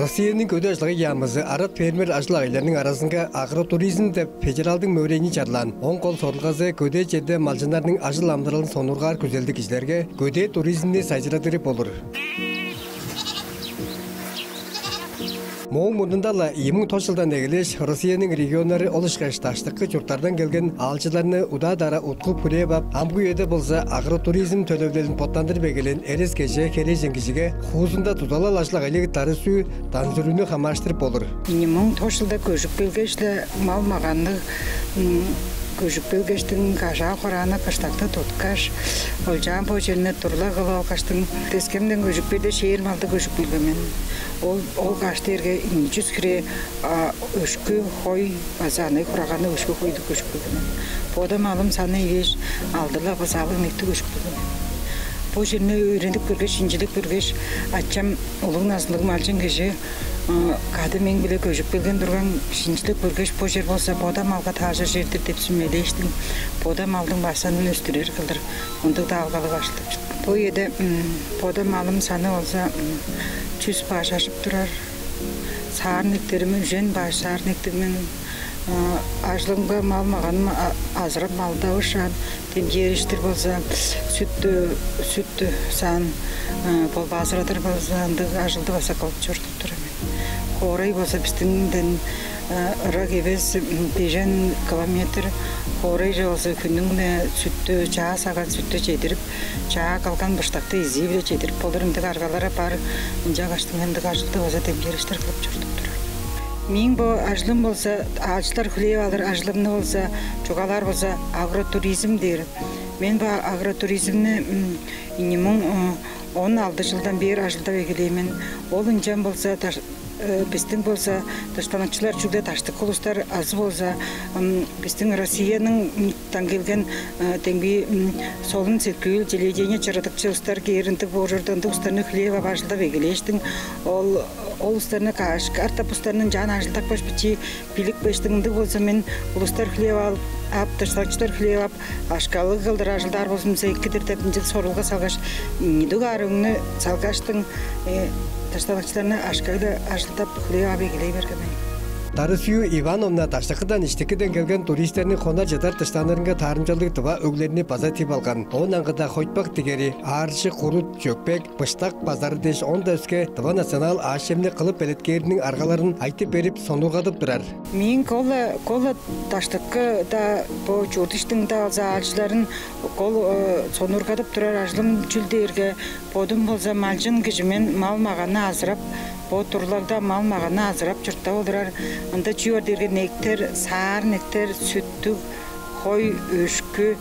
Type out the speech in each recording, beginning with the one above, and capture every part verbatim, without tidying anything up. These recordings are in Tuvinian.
Россияның Көдээ ажыл-агый яамызы арат-фермер ажыл-агыйларының аразынга «Агротуризм» деп федералдыг мөөрейни чарлаан. Ооң кол сорулгазы көдээ черде малчыннарның ажыл-амыдыралын сонуургаар күзелдиг кижилерге көдээ туризмни сайзырадыры болур. Мооң мурнунда-ла ийи муң тос чылдан эгелээш, Россияның регионнары, ол ышкаш даштыкы чурттардан келген аалчыларны удаа-дараа уткуп-хүлээп ап, амгы үеде болза агротуризм төлевилелин боттандырып эгелээн эрес-кежээ херээжен кижиге хуузунда дузалал ажыл-агыйлыг Дары-Сүү Данзүрүнү хамаарыштырып болур. Ийи муң тос чылда көжүп келгеш-ле, мал-маганныг көжүп келгештиң, кажаа-хорааны, кыштакты туткаш, олчаан бо черни турлаг кылып алгаштың, Тес-Хемден көжүп кээрде, шээр малдыг көжүп келген мен. Ол, ол каш дээрге ийи чүс хире өшкү хой база анай-хураганы, өшкү хойлуг көжүп келген мен. Бода малым саны эвээш, алды-ла базаалыг инектиг көжүп келген мен. Бо черни өөренип көргеш, шинчилеп көргеш, ачам улуг назылыг малчын кижи кады мээң-биле көжүп келген турган, шинчилеп көргеш, бо чер болза бода малга тааржыр чер-дир деп сүмелээштиң, бода малдың база санын өстүрер кылдыр ындыг даалгалыг ажылдап чыттым. Бо үеде бода малым саны болза чүс баш ажып турар. Саар инектерим үжен баш саар инектиг мен. Ажылымга мал-маганым азырап, малдавышаан, демчээриштир болза, сүт, сүт саан болбаазырадыр болза, ындыг ажылды база кылып чорудуп турар мен. Хоорай болза бистиңден ырак эвес, бежен километр. Хоорайже болза хүннүң-не сүттү, чаа саган сүттү чедирип, чаа калган быштакты изии-биле чедирип болур ындыг аргалары бар. Ынчангаштың ындыг ажылды база демчээриштир кылып чорудуп турар. Мээң бо ажылым болза, аалчылар хүлээп алыр ажылымны болза, чугаалаар болза, агротуризм дээр. Мен бо агротуризмни ийи муң он алды чылдан бээр ажылдап эгелээн мен. Ол ынчан болза, бистиң болза, дыштаныкчылар, чүгле даштыкы улустар азы болза бистиң Россияның дан келген демги солун-сеткүүл, телевидение чырыдыкчы улустар кээр ындыг боор чорду. Ындыг улустарны хүлээп ап ажылдап эгелээштиң, ол, ол улустарны каш, артап улустарны ынчаан ажылдапкаш, бичии билипкештиң, ындыг болза, мен улустар хүлээп ап, дыштаныкчылар хүлээп ап, акшалыг кылдыр ажылдаар болзумза эки-дир деп, ынча сорулга салгаш, ийи дугаар өңнү салгаштың, дыштаныкчыларны акшага-ла ажылдап, хүлээп ап эгелей берген мен. Дары-Сүү Ивановна даштыкыдан, иштикиден келген туристерниң хонар-чыдар дыштанырынга таарымчалыг тыва өглерни база тип алган. Оон аңгыда хойтпак тигери, ааржы, курут, чөкпек, быштак базары дээш, оон-даа өске тыва национал аъш-чемни кылып белеткээриниң аргаларын айтып берип, сонуургадып турар. Мээң кол-ла, кол-ла даштыкы-даа, бо чурт иштиң-даа болза аалчыларын кол сонуургадып турар ажылым чүл дээрге, бодум болза малчын кижи мен, мал-маганны азырап, бо турлагда мал-маганны азырап чурттап олурар. Ында чүү бар дээрге, инектер, саар инектер, сүттүг, хой, өшкү,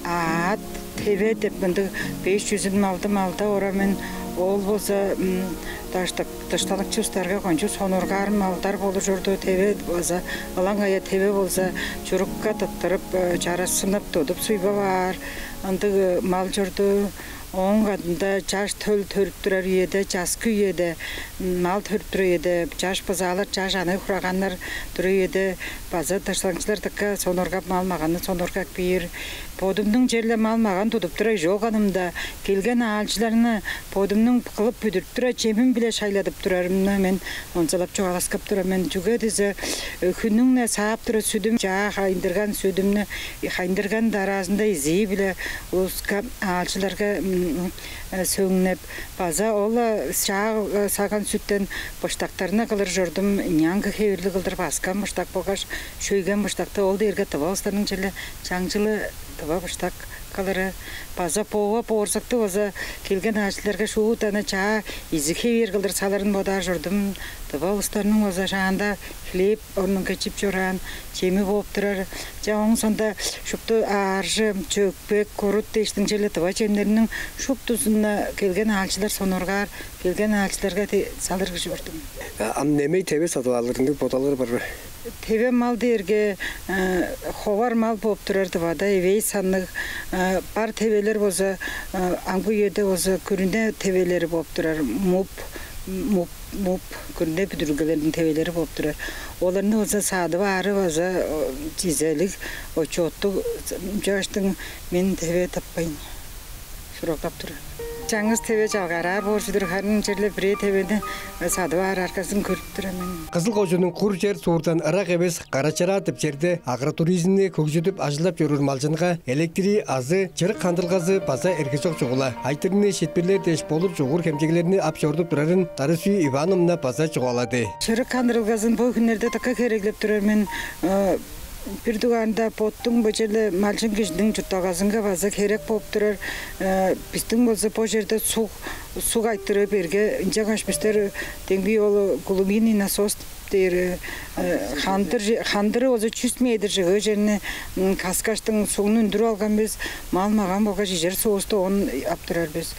аът, теве деп мындыг беш чүзүн малды малдап орар мен. Ол болза даштык, дыштаныкчы улустарга кончуг сонуургаар малдар болур чорду. Теве база, ылаңгыя теве болза, чурукка тырттырып, чарасынып, тудуп, суйбап аар ындыг мал чорду. Ооң кадында чаш төл төрүп турар үеде, часкы үеде, мал төрүп турар үеде, чаш бызаалар, чаш анай-хураганнар турар үеде база дыштаныкчылар дыка сонуургап, мал-маганны сонуургап кээр. Бодумнуң черле мал-маган тудуп турар чоганым-даа, келген аалчыларны бодумнуң кылып бүдүрүп турар чемим-биле шайладып турарымны мен онзалап чугаалаксап турар мен. Чүге дизе хүннүң-не саап турар сүдүм, чаа хайындырган сүдүмнү, хайындырган дараазында изии-биле улуска, аалчыларга сөңнеп, база ол-ла чаа саган сүттен быштактарны кылыр чордум. Аңгы хевирлиг кылдыр баскан быштак болгаш шөйген быштакты, ол дээрге тыва улустарның черле чаңчылы тыва быштак кылыры. База боова, боорзакты база келген аалчыларга шуут аны чаа изиг хевээр кылдыр салырын бодаар чордум. Тыва улустарның база шаанда хлеб орнунга чип чораан чеми бооп турар. Чаа, ооң соонда шупту ааржы, чөкпек, курут дээштиң черле тыва чемнерниң шуптузун келген аалчылар сонуургаар, келген аалчыларга салыр кижи болдум. Ам немей теве садып алыр ындыг бодалыңар бар бе? Теве мал дээрге ховар мал бооп турар Тывада, эвээш санныг. Бар тевелер болза, амгы үеде болза күрүне тевелери бооп турар, муп, муп, муп, күрүне бүдүрүлгелериниң тевелери бооп турар. Оларны болза садып аары база чизелиг, отчеттуг. Ынчангаштың мен теве таппайн. Туруктап тур. Чаңгыс теве чалгараар боор чүдүр, харын черле бирээ тевени садып аар аргазын көрүп тур мен. Кызыл кожууннуң Кур чер суурдан ырак эвес Кара-Чыраа деп черде агротуризмни хөгжүдүп ажылдап чоруур малчынга электри азы чырык хандырылгазы база эргежок чугула. Айтырыгны шиитпирлээр дээш болур чугуур хемчеглерни ап чорудуп турарын Дарысүй Ивановна база чугаалады. Чырык хандырылгазын бо хүннерде дыка хереглеп турар мен. Бир дугаарында боттуң бо черле малчын кижиниң чуртталгазынга база херек болуп турар. Бистиң болза бо черде суг суг айтырыы берге, ынчангаш бистер демги ол глубинный насос дээр, хандыр хандыры болза чүс метр жыгыы черни каскаштың сугну үндүрүп алган бис. Мал маган болгаш ижер суувусту оон ап турар бис.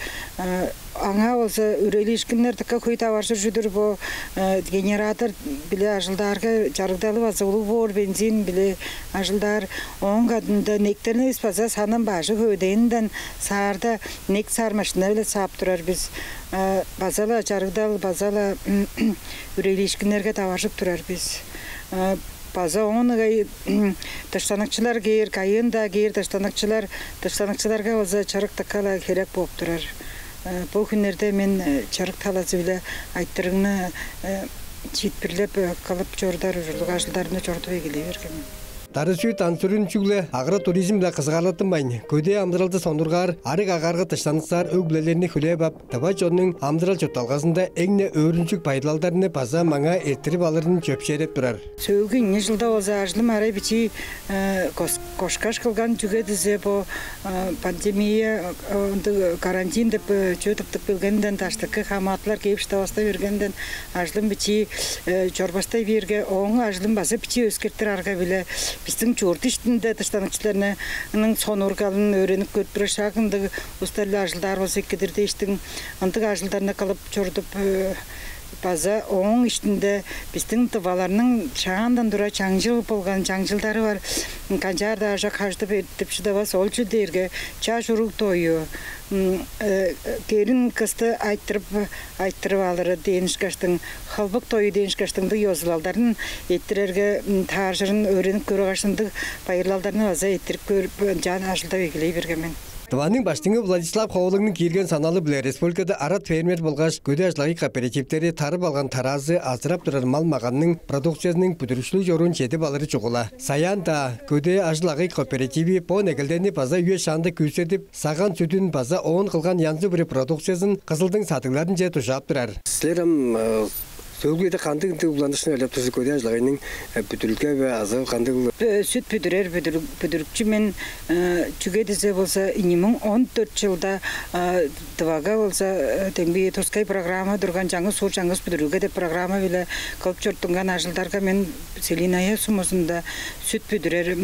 Аңаа болза үрелиишкиннер дыка хөй таваржыр чүдүр. Бо генератор биле ажылдаарга, чарыгдалы база улуг боор, бензин биле ажылдаар. Ооң кадында нектеривис база санын бажы хөөдээнинден саарда нек саар машина биле саап турар бис. База-ла чарыгдал, база-ла үрелиишкиннерге таваржып турар бис. База оон ыңай дыштаныкчылар кээр, кайыын-даа кээр дыштаныкчылар, дыштаныкчыларга база чырык дыка-ла херек бооп турар. Бо хүннерде мен чырык талазы-биле айтырыгны чиитпирлеп кылып чорудар ужурлуг ажылдарны чорудуп эгелей берген мен. Дарысүй Тансүрүн чүгле агротуризм-биле кызыгаарлаттынмайн, көдээ амыдыралды сонургаар, арыг агаарга дыштаныксаар өг-бүлелерни хүлээп ап, тыва чоннуң амыдырал-чуртталгазында эң-не өөрүнчүг байырлалдарны база маңаа эрттирип алырын чөпшээреп турар. Сөөлгү ийи чылда болза ажылым арай бичии кошкаш кылган, чүге дизе бо пандемия, ындыг карантин деп чүве тыптып келгенден, даштыкы хамаатылар кээп шыдавастай бергенден ажылым бичии чорбастай бээрге, ооң ажылын база бичии өскертир арга-биле бистиң чурт иштинде дыштаныкчыларның сонургалын өөренип көрүп турар. Шак ындыг улустар-биле ажылдаар болза эки-дир дээштиң, ындыг ажылдарны кылып чорудуп, база ооң иштинде бистиң тываларның шаандан тура чаңчыл болган чаңчылдары бар. Канчаар-даа ажа каждып эртип шыдавас, ол чүл дээрге чаш уруг дою, керин кысты айтырып, айтырып алыры дээн ышкаштың, хылбык дою дээн ышкаштың ындыг ёзулалдарын эрттирерге тааржырын өөренип көрүп алгаштың, ындыг байырлалдарны база эрттирип көрүп, ынчаар ажылдап эгелей берген мен. Тываның Баштыңы Владислав Ховалыгның киирген саналы-биле республикада арат фермер болгаш көдээ ажыл-агый кооперативтери тарып алган тараазы азырап турар мал-маганның продукциязының бүдүрүкчүлүг чоруун чедип алыры чугула. Саян-даа көдээ ажыл-агый кооперативи бо негелдени база үе-шаанда күүседип, саган сүдүн база оон кылган янзы-бүрү продукциязын Кызылдың садыгларынче дужаап турар. Силер ам сөөлгү үеде кандыг ындыг угланыышкын ойлап турзуңар, көдээ ажыл-агыйның бүдүрүлге бе азы кандыг? Сүт бүдүрер бүдүрүкчү мен. Чүге дизе болза ийи муң он дөрт чылда Тывага болза демги тускай программа турган, «Чаңгыс суур, чаңгыс бүдүрүлге» деп программа-биле кылып чорудунган ажылдарга мен Целинная сумузунда сүт бүдүрер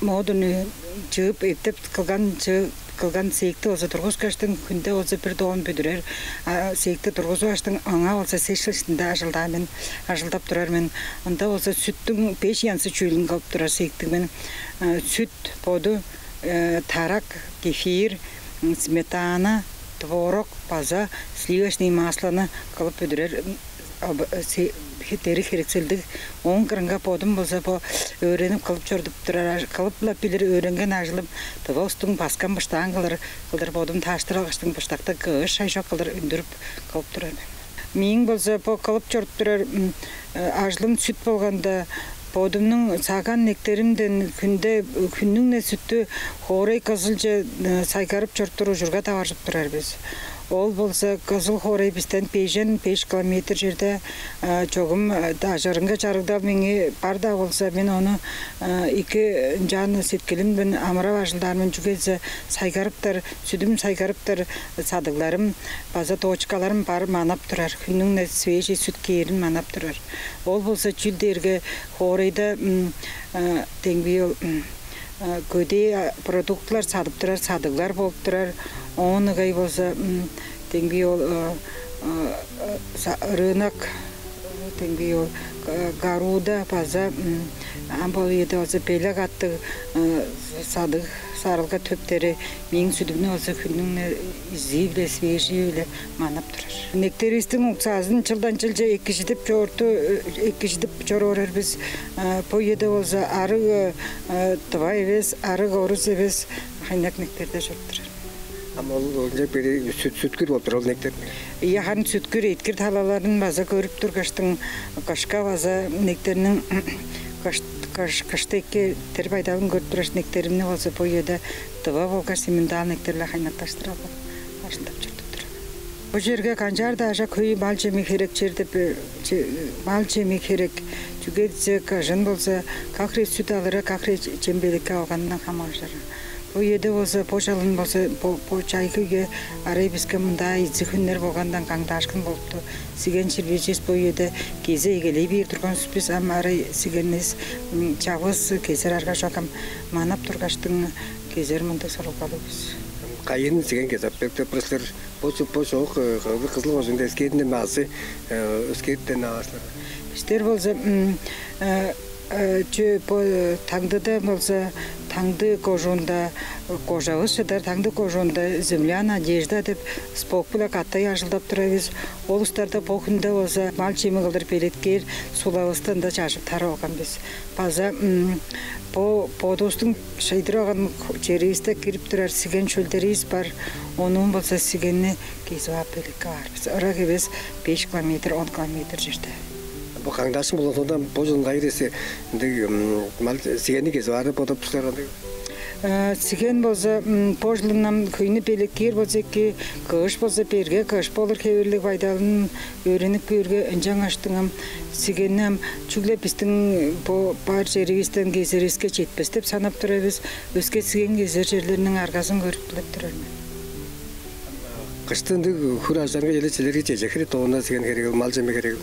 модуну чыып, эптеп кылган чыып кылган цехти болза тургускаштың, хүнде болза бир тонн бүдүрер цехти тургузуп алгаштың, аңаа болза сес чыл иштинде ажылдаан мен, ажылдап турар мен. Ында болза сүттүң беш янзы чүүлүн кылып турар цехтиг мен. Сүт боду, тарак, кефир, сметана, творог база сливочный маслону кылып бүдүрер. Дериг-херекселдиг. Ооң кырынга бодум болза бо өөренип кылып чорудуп турар, кылып-ла билир өөренген ажылым тыва улустуң баскан быштаан кылыр кылдыр бодум тааштыр алгаштың, быштакты кыш шай чок кылдыр үндүрүп кылып турар мен. Мээң болза бо кылып чоруп турар ажылым сүт болганда, бодумнуң саган нектеримден хүнде, хүннүң-не сүттү хоорай кызылче сайгарып чоруптур ужурга таваржып турар бис. Ол болза кызыл хоорай бистен бежен беш километр черде. Чогум ажырынга чарыгдал меңээ бар-даа болза, мен ону эки ынчаан сеткилимден амырап ажылдаар мен, чүге дизе сайгарыптар, сүдүм сайгарыптар садыгларым база точкаларым бар, манап турар. Хүннүң-не свежий сүт кээрин манап турар. Ол болза чүл дээрге хоорайда демги ол көдээ продуктылар садып турар садыглар болуп турар. Оон ыңай болза демги ол рынок, демги ол Гаруда база ам бо үеде болза белек аттыг садыг саарылга төптери мээң сүдүмнү болза хүннүң изии-биле, свежий-биле манап турар. Нектеривистиң уксаазын чылдан чылче экижидип чоорту экижидип чоруурар бис. Бо үеде болза арыг тыва эвес, арыг орус эвес хайнак нектерде чоруп турар. Ам ол ынча бери сүт, сүткүр болуп тур ол инектер. Ийе, харын сүткүр, эъткир талаларын база көрүп тургаштың, кышка база инектерниң кыш, кыш, кышта эки тер байдалын көрүп тургаш, инектеримни болза бо үеде Тыва болгаш Симментал инектер-биле хайнакташтырып алган, ажылдап чорудуп тур. Бо черге канчаар-даа ажа хөй мал чеми херек чер деп, э, че-, мал чеми херек. Чүге дизе, кажан болза, как хире сүт алыры, как хире чем белекке алганындан хамааржыр. Бо үеде болза, бо чылын болза, бо, бо чайгы үе арай биске мында изиг хүннер болгандан каңдаашкын болупту. Сиген чирбежис бо үеде кезе эгелей бээр турган бис, ам арай сигенивис, м, чавыс кезер арга чок, ам манап тургаштың кезер мындыг сорулгалыг бис. Кайын сиген кезеп берип турар силер? Бо чо-, бо чоок, э, Кызыл, Кызыл кожуунда эскээрин эме азы, э, өскээртен аар силер? Бистер болза, м, э, э, чү-, бо, э, Таңдыда болза, Таңды кожуунда, э, кожавыс чыдар, Таңды кожуунда «Земля надежда» деп СПоК-биле кады ажылдап турар бис. Ол улустарда бо хүнде болза мал чеми кылдыр белеткээр сулавысты ында чажып тарып алган бис. База, м, бо бодувустуң шыйдырып алган черивисте кирип турар сиген шөлдеривис бар. Ону болза сигенни кезип ап белекке аар бис. Ырак эвес, беш километр, он километр черде. Бо каңдаашкын болган соонда бо чылын кайы хире ындыг, м, мал сигенни кезип аар деп бодап тур силер ындыг? Э, сиген болза, м, бо чылын ам хөйнү белеткээр болза эки, кыш болза берге, кыш болур хевирлиг байдалын өөренип көөрге, ынчангаштың ам сигенни ам чүгле бистиң бо бар черивистен кезеривиске четпес деп санап турар бис. Өске сиген кезер черлерниң аргазын көрүп дилеп турар мен. Кышты ындыг хүр ажылдарга черле силерге чеже хире тонна сиген херегил, мал чеми херегил?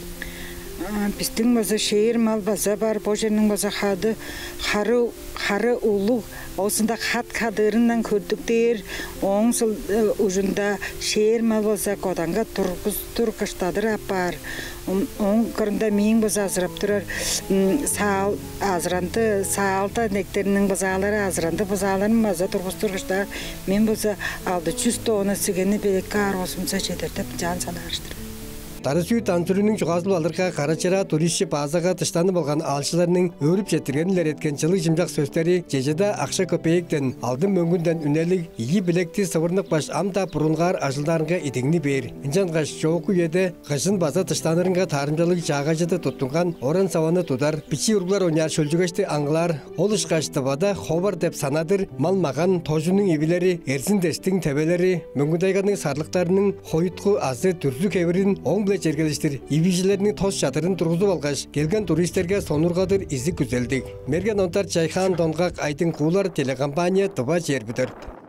А, бистиң база шээр мал база бар, бо черниң база хады, хары, хары улуг, оозунда хат-хадыырындан хөртүктээр, ооң сыл-, э, ужунда шээр мал база коданга тургустур кыштадыр апаар. М, ооң кырында мээң база азырап турар, м, саал, азыранды, саалда инектериниң бызаалары, азыранды бызааларын база тургустур кыштаар. Мен болза алды чүс тонна сигенни белекке аар болзумза чедер деп ынчаан санаар-дыр. Дара-Сюй дан сүрүнүң чугаазы-биле алырга, Кара-Чыраа туристче базага дыштанып алган аалчыларның өөрүп четтиргенин илереткен чылыг-чымчак сөстери чеже-даа акша-көпеектен, алдын-мөңгүнден үнелиг, ийи билекти сывырныкпаш, ам-даа бурунгаар ажылдаарынга идигни бээр. Ынчангаш чоокку үеде кыжын база дыштанырынга таарымчалыг чаагайжыды туттунган оран-саваны тудар, бичии уруглар ойнаар шөлчүгешти аңгылаар. Ол ышкаш Тывада ховар деп санадыр мал-маган, тожунуң ивилери, эрзин-дестиң тевелери, Мөңгүн-Тайганың сарлыктарының хоюткур азы дүрзү-хевирин, ооң-биле чергелештир ивижилерниң тос чадырын тургузуп алгаш, келген туристерге сонуургадыр изиг күзелдиг. Мерген Ондар, Чайхаан Донгак, Айдың Куулар, телекомпания «Тыва чээрби дөрт».